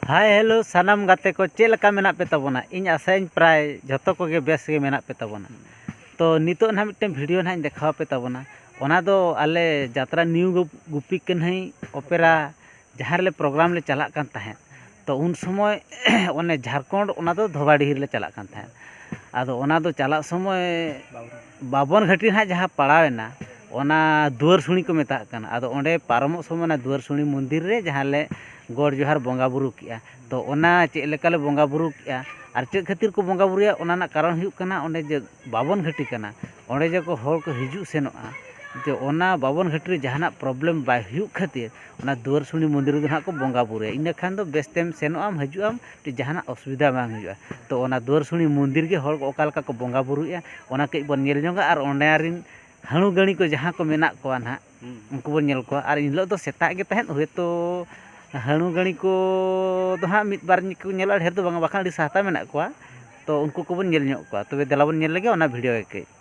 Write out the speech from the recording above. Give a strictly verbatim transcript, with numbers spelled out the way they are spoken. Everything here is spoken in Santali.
ᱦᱟᱭ ᱦᱮᱞᱳ ᱥᱟᱱᱟᱢ ᱜᱟᱛᱮ ᱠᱚ, ᱪᱮᱫ ᱞᱮᱠᱟ ᱢᱮᱱᱟᱜ ᱯᱮ ᱛᱟᱵᱚᱱᱟ? ᱤᱧ ᱟᱥᱟᱭᱟᱹᱧ ᱯᱨᱟᱭ ᱡᱷᱚᱛᱚ ᱠᱚᱜᱮ ᱵᱮᱥ ᱜᱮ ᱢᱮᱱᱟᱜ ᱯᱮ ᱛᱟᱵᱚᱱᱟ᱾ ᱛᱚ ᱱᱤᱛᱚᱜ ᱱᱟᱦᱟᱜ ᱢᱤᱫᱴᱮᱱ ᱵᱷᱤᱰᱤᱭᱳ ᱱᱟᱦᱟᱜ ᱤᱧ ᱫᱮᱠᱷᱟᱣ ᱟᱯᱮ ᱛᱟᱵᱚᱱᱟ᱾ ᱚᱱᱟ ᱫᱚ ᱟᱞᱮ ᱡᱟᱛᱨᱟ ᱱᱤᱭᱩ ᱜᱩᱯᱤ ᱠᱟᱹᱱᱦᱟᱹᱭ ᱚᱯᱮᱨᱟ ᱡᱟᱦᱟᱸ ᱨᱮᱞᱮ ᱯᱨᱳᱜᱨᱟᱢ ᱞᱮ ᱪᱟᱞᱟᱜ ᱠᱟᱱ ᱛᱟᱦᱮᱸᱫ᱾ ᱛᱚ ᱩᱱ ᱥᱚᱢᱚᱭ ᱚᱱᱮ ᱡᱷᱟᱲᱠᱷᱚᱸᱰ, ᱚᱱᱟ ᱫᱚ ᱫᱷᱚᱵᱟᱰᱤᱦᱤ ᱨᱮᱞᱮ ᱪᱟᱞᱟᱜ ᱠᱟᱱ ᱛᱟᱦᱮᱸᱫ᱾ ᱟᱫᱚ ᱚᱱᱟ ᱫᱚ ᱪᱟᱞᱟᱜ ᱥᱚᱢᱚᱭ ᱵᱟᱵᱚᱱ ᱜᱷᱟᱹᱴᱤ ᱱᱟᱦᱟᱜ ᱡᱟᱦᱟᱸ ᱯᱟᱲᱟᱣ ᱮᱱᱟ, ᱚᱱᱟ ᱫᱩᱣᱟᱹᱨ ᱥᱩᱲᱤ ᱠᱚ ᱢᱮᱛᱟᱜ ᱠᱟᱱᱟ᱾ ᱟᱫᱚ ᱚᱸᱰᱮ ᱯᱟᱨᱚᱢᱚᱜ ᱥᱚᱢᱚᱭ ᱚᱱᱟ ᱫᱩᱣᱟᱹᱨ ᱥᱩᱲᱤ ᱢᱚᱱᱫᱤᱨ ᱨᱮ ᱡᱟᱦᱟᱸ ᱞᱮ ᱜᱚᱰ ᱡᱚᱦᱟᱨ ᱵᱚᱸᱜᱟ ᱵᱩᱨᱩ ᱠᱮᱜᱼᱟ᱾ ᱛᱚ ᱚᱱᱟ ᱪᱮᱫ ᱞᱮᱠᱟ ᱞᱮ ᱵᱚᱸᱜᱟ ᱵᱩᱨᱩ ᱠᱮᱜᱼᱟ ᱟᱨ ᱪᱮᱫ ᱠᱷᱟᱹᱛᱤᱨ ᱠᱚ ᱵᱚᱸᱜᱟ ᱵᱩᱨᱩᱭᱟ, ᱚᱱᱟ ᱨᱮᱱᱟᱜ ᱠᱟᱨᱚᱱ ᱦᱩᱭᱩᱜ ᱠᱟᱱᱟ ᱚᱸᱰᱮ ᱡᱮ ᱵᱟᱵᱚᱱ ᱜᱷᱟᱹᱴᱤ ᱠᱟᱱᱟ, ᱚᱸᱰᱮ ᱡᱮ ᱠᱚ ᱦᱚᱲ ᱠᱚ ᱦᱤᱡᱩᱜ ᱥᱮᱱᱚᱜᱼᱟ, ᱡᱮ ᱚᱱᱟ ᱵᱟᱵᱚᱱ ᱜᱷᱟᱹᱴᱤ ᱨᱮ ᱡᱟᱦᱟᱱᱟᱜ ᱯᱨᱚᱵᱞᱮᱢ ᱵᱟᱭ ᱦᱩᱭᱩᱜ ᱠᱷᱟᱹᱛᱤᱨ ᱚᱱᱟ ᱫᱩᱣᱟᱹᱨ ᱥᱩᱲᱤ ᱢᱚᱱᱫᱤᱨ ᱨᱮᱫᱚ ᱱᱟᱦᱟᱜ ᱠᱚ ᱵᱚᱸᱜᱟ ᱵᱩᱨᱩᱭᱟ᱾ ᱤᱱᱟᱹ ᱠᱷᱟᱱ ᱫᱚ ᱵᱮᱥ ᱛᱮᱢ ᱥᱮᱱᱚᱜ ᱟᱢ, ᱦᱤᱡᱩᱜ ᱟᱢ, ᱡᱟᱦᱟᱱᱟᱜ ᱚᱥᱩᱵᱤᱫᱷᱟ ᱵᱟᱝ ᱦᱩᱭᱩᱜᱼᱟ᱾ ᱛᱚ ᱚᱱᱟ ᱫᱩᱣᱟᱹᱨ ᱥᱩᱲᱤ ᱢᱚᱱᱫᱤᱨ ᱜᱮ ᱦᱚᱲ ᱠᱚ ᱚᱠᱟ ᱞᱮᱠᱟ ᱠᱚ ᱵᱚᱸᱜᱟ ᱵᱩᱨᱩᱭᱮᱫᱼᱟ, ᱚᱱᱟ ᱠᱟᱹᱡ ᱵᱚᱱ ᱧᱮᱞ ᱧᱚᱜᱟ᱾ ᱟᱨ ᱚᱸᱰᱮ ᱨᱤᱱ ᱦᱟᱹᱬᱩ ᱜᱟᱹᱬᱤ ᱠᱚ ᱡᱟᱦᱟᱸ ᱠᱚ ᱢᱮᱱᱟᱜ ᱠᱚᱣᱟ ᱱᱟᱦᱟᱜ, ᱦᱩᱸ᱾ ᱩᱱᱠᱩ ᱵᱚᱱ ᱧᱮᱞ ᱠᱚᱣᱟ᱾ ᱟᱨ ᱮᱱᱦᱤᱞᱳᱜ ᱫᱚ ᱥᱮᱛᱟᱜ ᱜᱮ ᱛᱟᱦᱮᱸᱫ, ᱦᱳᱭᱛᱳ ᱦᱟᱹᱬᱩ ᱜᱟᱹᱬᱤ ᱠᱚ ᱫᱚ ᱦᱟᱸᱜ ᱢᱤᱫ ᱵᱟᱨ ᱠᱚ ᱧᱮᱞᱚᱜᱼᱟ, ᱰᱷᱮᱨ ᱫᱚ ᱵᱟᱝᱟ, ᱵᱟᱠᱷᱟᱱ ᱟᱹᱰᱤ ᱥᱟᱦᱛᱟ ᱢᱮᱱᱟᱜ ᱠᱚᱣᱟ᱾ ᱛᱚ ᱩᱱᱠᱩ ᱠᱚᱵᱚᱱ ᱧᱮᱞ ᱧᱚᱜ ᱠᱚᱣᱟ᱾ ᱛᱚᱵᱮ ᱫᱮᱞᱟ ᱵᱚᱱ ᱧᱮᱞ ᱞᱮᱜᱮ ᱚᱱᱟ ᱵᱷᱤᱰᱤᱭᱳ ᱜᱮ ᱠᱟᱹᱡ᱾